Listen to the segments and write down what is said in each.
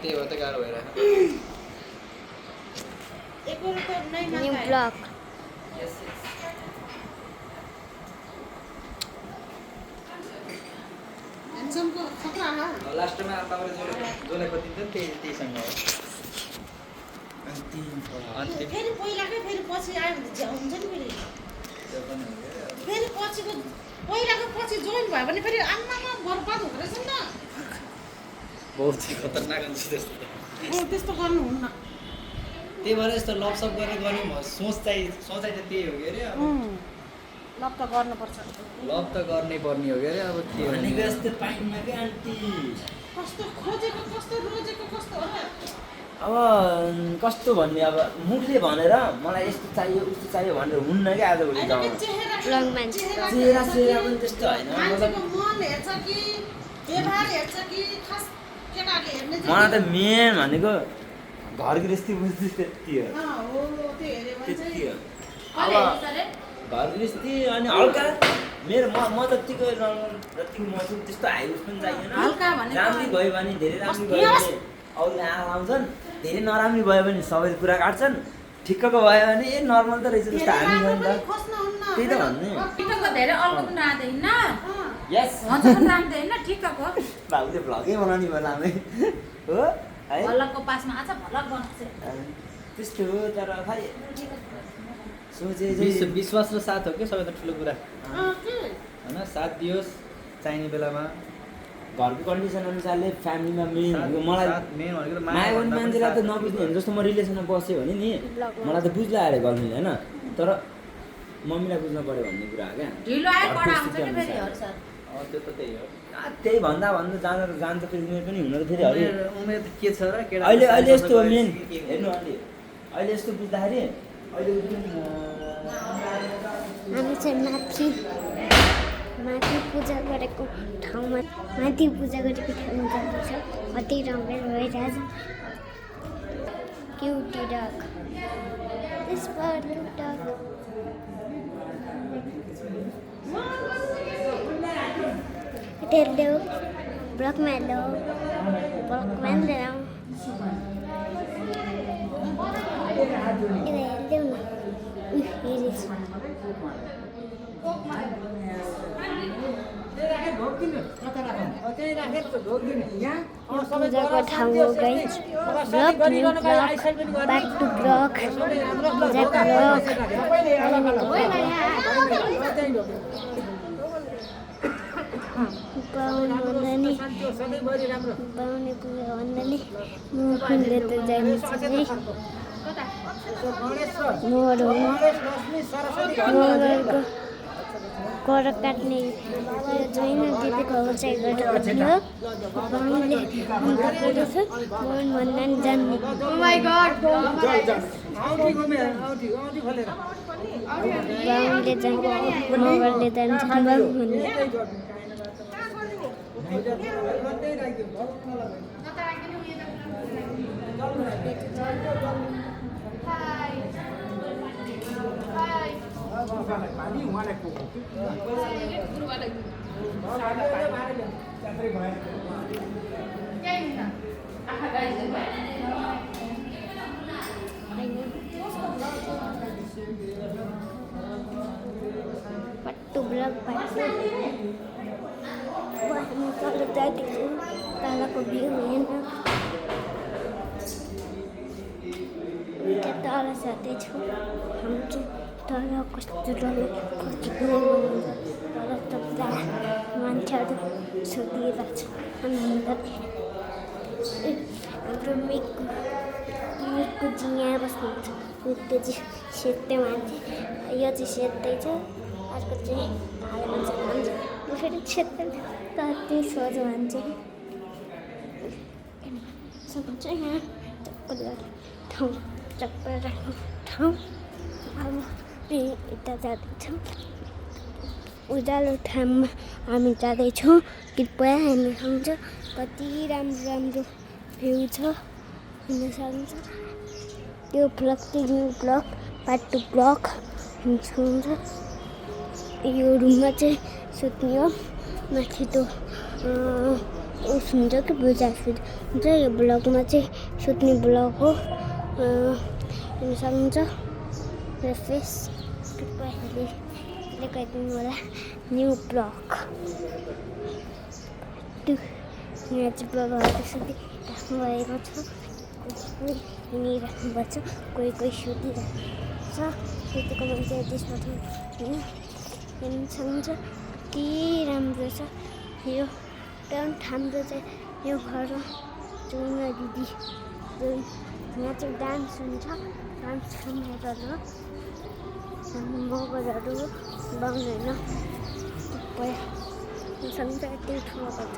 त्यही भएर त गाह्रो भइरहेको न्यू ब्लग लास्टमा तपाईँले जसलाई कतिन्छ त्यहीसँग हो अन्तिम फेरि पहिलाकै फेरि पछि आयो भने चाहिँ हुन्छ नि फेरि त्यो पनि हो क्या फेरि पछिको पहिलाको पछि जोइन भयो भने फेरि आमामा बर्बाद हुँदो रहेछ नि त बहुत खतरनाक हुन्छ त्यस्तो त्यस्तो गर्नुहुन्न त्यही भएर यस्तो लपसप गरेर गर्ने सोच चाहिँ त्यही हो कि अरे अब लप त गर्नुपर्छ लभ त गर्नै पर्ने हो कि अरे अब के भनेको जस्तो पाइन्न कि आन्टी कस्तो खोजेको कस्तो रोजेको कस्तो हो अब कस्तो भन्ने अब मुखले भनेर मलाई यस्तो चाहियो उस्तो चाहियो भनेर हुन्न कि आजभोलि गाउँमा ब्लग मान्छे चेहरा पनि त्यस्तो होइन मान्छेको मन हेर्छ कि व्यवहार हेर्छ कि खास केटाले हेर्ने मलाई त मेन भनेको घर गृहस्थी बुझ्दै त्यति हो हो त्यो हेऱ्यो भने त्यति चाहिँ हो अब घर गृहस्थी अनि हल्का मेरो म जतिको जतिको म छु त्यस्तो हाई उस पनि चाहिएन हल्का भनेको राम्री भयो भने धेरै राम्री भयो भने अरूले आँखा लाउँछन् धेरै नराम्री भयो भने सबै कुरा काट्छन् ठिक्कको भयो भने ए नर्मल त रहेछ जस्तो हामी भयो नि त त्यही त भन्ने ठिक्कको धेरै अल्को पनि राख्दैन यस हुन्छ पनि राख्दैन ठिक्कको बाबुले भ्लगै बनाउने बेला हामी हो है भलकको पासमा आज भलक बनाउँछ त्यस्तो हो तर खै सोचे विश्वास र साथ हो कि सबैभन्दा ठुलो कुरा होइन साथ दियोस् चाहिने बेलामा घरको कन्डिसन अनुसारले फ्यामिलीमा मेन मलाई मेन भनेको माया गर्ने मान्छेलाई त नबुझ्ने भने जस्तो म रिलेसनमा बसेँ भने नि मलाई त बुझ्ला अरे गर्नु होइन तर मम्मीलाई बुझ्नु पऱ्यो भन्ने कुरा हो क्या ढिलो आयो कडा हुन्छ नि फेरि हर सर त्यो त त्यही हो त्यही भन्दा जान्छ फेरि उमेर पनि हुन त फेरि हरि उमेर त के छ र केटा अहिले यस्तो हो मेन हेर्नु अहिले अहिले यस्तो बुझ्दाखेरि अहिले हामी चाहिँ माथि पूजा गरेको ठाउँमा माथि पूजा गरेको ठाउँमा जाँदैछ कति रमाइलो भइरहेछ क्युटी डग हेर्दै ब्लकमा हेर्दै ब्लकमा हेर्दै हेर्दै न हेरेछ पूजाको ठाउँ हो guys block new block back to block पूजाको ब्लक पाउने पूजा भन्नाले म फुलले त जान्छ है मगरको कर काट्ने जोइन दिदीको चाहिँ गरेको थियो बाहुनले अन्त गरेछ मन भन्दा नि जान्ने बाहुनले जान्छ मगरले जान्छ बाहु भन्ने पट्टु ब्लग पाइन्छ हामी तल जाँदैछौँ तलको भ्यू हेर्न तल जाँदैछौँ हामी चाहिँ तल कस्तो तल त पुरा मान्छेहरू सोधिरहेको छ अनि हाम्रो मिकको चाहिँ यहाँ बस्नुहुन्छ त्यो चाहिँ सेत्ते मान्छे यो चाहिँ सेत्दैछ अर्को चाहिँ हाले मान्छे भन्छ यो फेरि सेत्दै कति सोझो मान्छे सक्छ यहाँ चक्कर ठाउँ चक्कर राख्नु ठाउँ अब यता जाँदैछौँ उज्यालो ठाउँमा हामी जाँदैछौँ कृपया हेर्न सक्छ कति राम्रो राम्रो भ्यू छ हेर्न सक्छ त्यो ब्लक चाहिँ न्यू ब्लक पार्ट 2 ब्लक हुन्छ यो रुममा चाहिँ सुत्ने हो माथि त्यो उस हुन्छ कि बुझा सुट हुन्छ यो ब्लगमा चाहिँ सुत्ने ब्लग हो हेर्न सक्नुहुन्छ र फेस कृपयाले देखाइदिनु होला न्यू ब्लग यहाँ चाहिँ ब्लगहरू सबै राख्नुभएको छ कोही हिँडिराख्नुपर्छ कोही सुतिरहेको छ त्यतिको मान्छे त्यसमा होइन हेर्न सक्नुहुन्छ कति राम्रो छ यो हाम्रो चाहिँ यो घर हो जुना दिदी यहाँ चाहिँ डान्स हुन्छ डान्स खानेहरू हो मगरहरू बाहुनहरू सक्नुहुन्छ यति ठुलो गर्छ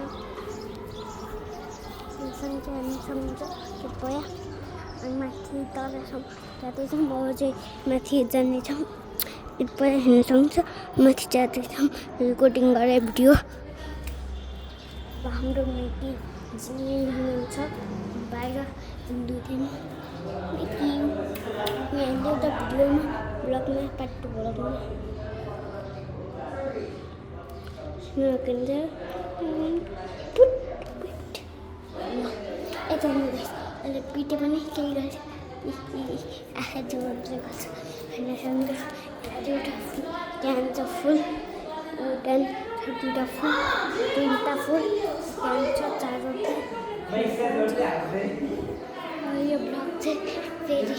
सक्नुहुन्छ कृपया अनि माथि तलसम्म जाँदैछौँ अब चाहिँ माथि जानेछौँ कृपया हेर्न सक्नुहुन्छ माथि जाँदैछौँ रेकर्डिङ गरेर भिडियो हाम्रो मिटी जिम्मेल हुनुहुन्छ बाहिर हिँड्दैन मिटी यहाँ एउटा भिडियोमा ब्लगमा पार्ट 2 ब्लगमा यता अहिले पिटे पनि केही गर्छ आँखा जोड्दै गर्छ होइन सक्नुहुन्छ त्यहाँ छ फुल त्यहाँ दुईवटा फुल तिनवटा फुल त्यहाँ छ 4वटा यो ब्लग चाहिँ फेरि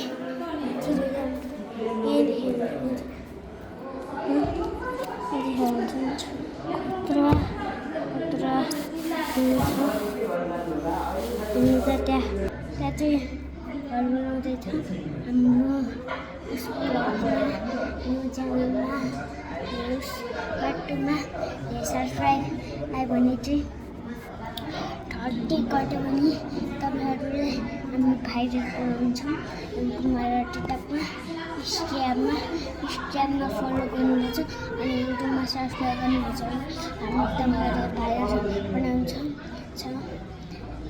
त्यहाँ चाहिँ घर बनाउँदैछ हाम्रो च्यानलमा पार्ट 2 मा सब्सक्राइब आयो भने चाहिँ 30 कट्यो भने तपाईँहरूले हामी भाइरल बनाउँछौँ कुमार टिकटकमा इन्स्टाग्राममा फलो गर्नुहुन्छ अनि युट्युबमा सब्सक्राइब गर्नुहुन्छ भने हामी तपाईँहरूलाई भाइरल बनाउँछौँ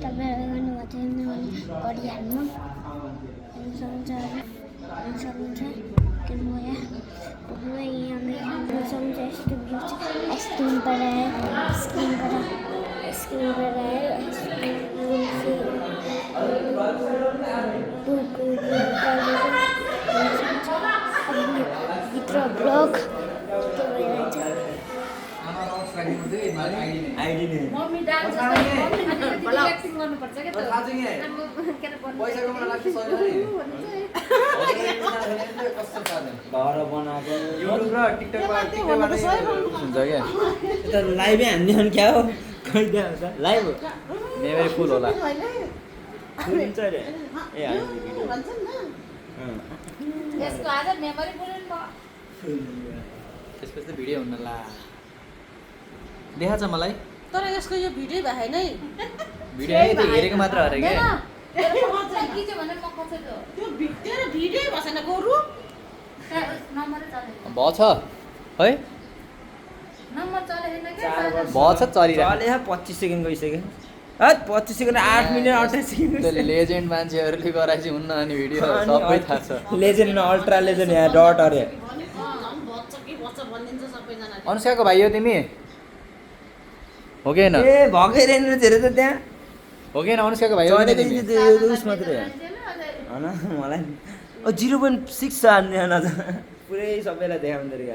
तपाईँहरू गर्नुभएको छैन भने गरिहाल्नु सक्नुहुन्छ कृपया यहाँ सक्नुहुन्छ यस्तो आइसक्रिमबाट भित्र ब्लग मम्मी डान्स एक्टिङ गर्नुपर्छ के त घर बनाएको युट्युब र टिकटकमा हुन्छ क्या यता लाइभै हान्ने हो क्या हो कहिले हुन्छ लाइभ हो मेमोरी फुल होला फुल हुन्छ अरे ए हाल्नु भिडियो यसको आज मेमोरी फुल त्यसपछि त भिडियो हुन ला देखाछ मलाई तर यसको यो भिडियो भए नै भिडियो त हेरेको मात्र अरे के त्यो भिडियो भएन गोरु भछ है भछ चलिरहेको 25 सेकेन्ड गइसक्यो 25 सेकेन्ड 8 मिनट 28 सेकेन्ड लेजेन्ड मान्छेहरूले गराएपछि हुन्न अनि भिडियो सबै थाहा छ लेजेन्ड अल्ट्रा लेजेन्ड यहाँ डट अरे अनुष्काको भाइ हो तिमी हो कि हैन ए भकै रेन धेरै त त्यहाँ हो कि हैन अनुष्काको भाइ हो नि तिमी उस मात्रै हैन मलाई 0.6 छ अन्य पुरै सबैलाई देखाउँदै